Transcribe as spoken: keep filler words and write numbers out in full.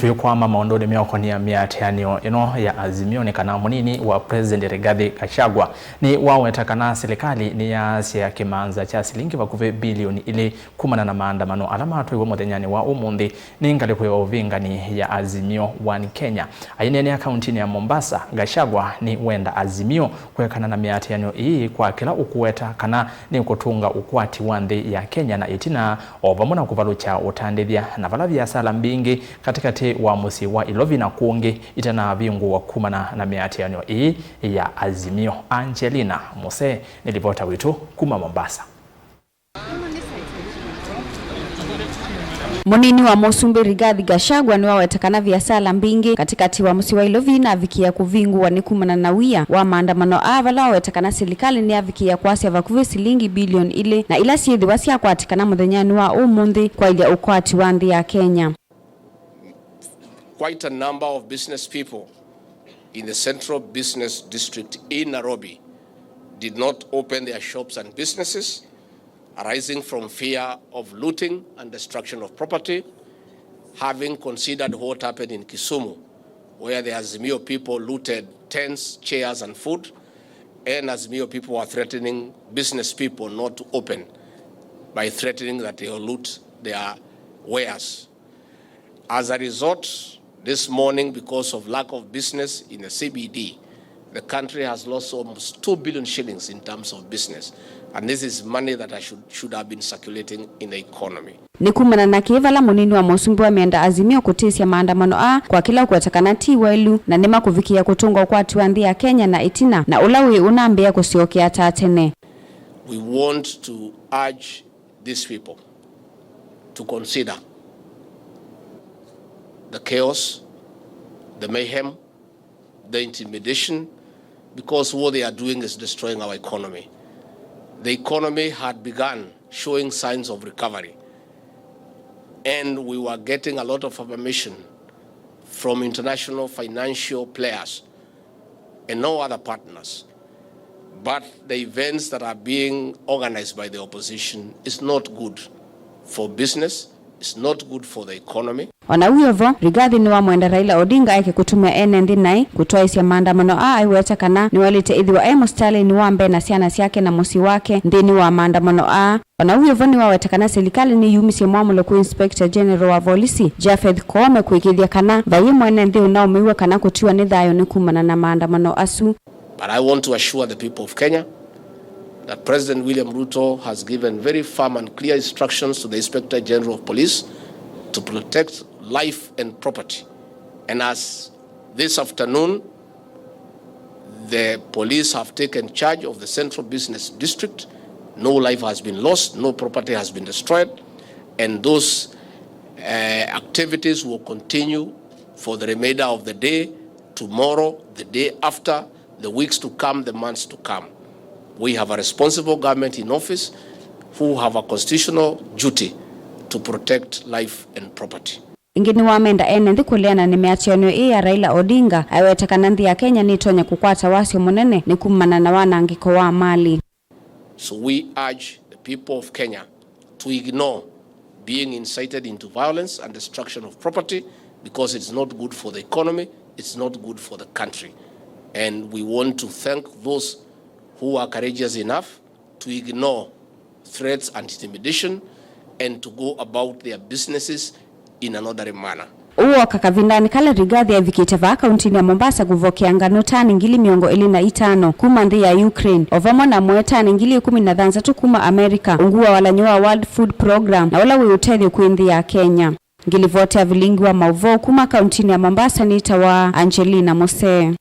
Tũikwama maũndũnĩ meũkonĩa mĩatĩanĩo ĩno ya Azimio nĩ kana mũnini wa President Rigathi Gachagua nĩwaweta kana silikalĩ nĩyaasya kĩmanza kya silingi vakuvĩ bilioni ilĩ kumana na maandamano ala matwaiwe mũthenyanĩ wa ũmũnthĩ nĩ ngalĩko ya ũvĩngani ya Azimio One Kenya. Aineenea kauntinĩ ya Mombasa, Gachagua nĩwenda Azimio kwekana na mĩatĩanĩo ĩĩ kwa kĩla ũkũweta kana nĩkũtũnga ũkwati wa nthĩ ya Kenya na ĩtina, o vamwe na kũvalũkya ũtandĩthya na vala viasala mbingĩ katĩkatĩ wa mũsyĩ wa Ilovi na kũngĩ itanavingũwa kumana na mĩatĩanĩo ĩĩ ya Azimio. Angelina Mose nĩ livota witũ kuma Mombasa. Mũnini wa mũsumbĩ Rigathi Gachagua nĩwaweta kana viasala mbingĩ katĩkatĩ wa mũsyĩ wa Ilovi navikĩĩa kũvingũwa nĩ kumana na wia wa maandamano aa, vala waweta kana silikalĩ nĩyavikĩĩa kwasya vakuvĩ silingi bilioni ilĩ na ila syĩthĩwa syakwatĩkana mũthenyanĩ wa ũmũnthĩ kwaĩlya ũkwati wa nthĩ ya Kenya. Quite a number of business people in the central business district in Nairobi did not open their shops and businesses, arising from fear of looting and destruction of property, having considered what happened in Kisumu, where the Azimio people looted tents, chairs, and food, and Azimio people were threatening business people not to open by threatening that they will loot their wares. As a result, this morning, because of lack of business in the C B D, the country has lost almost two billion shillings in terms of business. And this is money that I should, should have been circulating in the economy. Nĩ kumana na kĩĩ vala mũnini wa mũsumbĩ wa mĩenda Azimio kũtĩsya maandamano aa kwa kĩla ũkweta kana ti waĩlu na nĩmakũvikĩĩa kũtũnga ũkwati wa nthĩ ya Kenya na ĩtina na ũla wĩ ũnambĩĩa kũsyokea ta tene. We want to urge these people to consider the chaos, the mayhem, the intimidation, because what they are doing is destroying our economy. The economy had begun showing signs of recovery, and we were getting a lot of affirmation from international financial players and no other partners. But the events that are being organized by the opposition is not good for business, it's not good for the economy. O na wĩ o vo, Rigathi nĩwamwenda Raila Odinga eke kũtũmĩa ene nthĩ naĩ kũtwaĩsya maandamano aa, aiweta kana nĩwaĩlĩte ĩthĩwa e mũsitalĩnĩ wa mbee na syana syake na mũsyĩ wake nthĩnĩ wa maandamano aa. O na wĩ o vo, nĩwaweta kana silikalĩ nĩyumisye mwamũlo kwĩ Inspector General wa volisi, Japheth Koome, kũĩkĩĩthya kana vaiĩ mwene nthĩ ũnaũmĩw'a kana kũtiwa nĩ thayũ nĩ kumana na maandamano asu. But I want to assure the people of Kenya that President William Ruto has given very firm and clear instructions to the Inspector General of Police to protect life and property. And as this afternoon, the police have taken charge of the central business district. No life has been lost, no property has been destroyed, and those, uh, activities will continue for the remainder of the day, tomorrow, the day after, the weeks to come, the months to come. We have a responsible government in office who have a constitutional duty to protect life and property. Ĩngĩ nĩwamenda ene nthĩ kũleana nĩ mĩatĩanĩo ĩĩ ya Raila Odinga, aiweta kana nthĩ ya Kenya nĩtonya kũkwata wasyo mũnene nĩ kumana na wanangĩko wa mali. So we urge the people of Kenya to ignore being incited into violence and destruction of property, because it's not good for the economy, it's not good for the country. And we want to thank those who are courageous enough to ignore threats and intimidation and to go about their businesses in an orderly manner. Ũũ woka kavindanĩ kala Rigathi evikĩte vaa kauntinĩ ya Mombasa kũvokea nganũ tani ngili mĩongo ĩlĩ na itano kuma nthĩ ya Ukraine, o vamwe na mwe tani ngili ĩkũmi na thanthatũ kuma America, ungu wa walany'o wa World Food Program, na ũla wĩ ũtethyo kwĩ nthĩ ya Kenya. Ngilivoti ya vilingi wa maũvoo kuma kauntinĩ ya Mombasa nĩtawa Angelina Mose.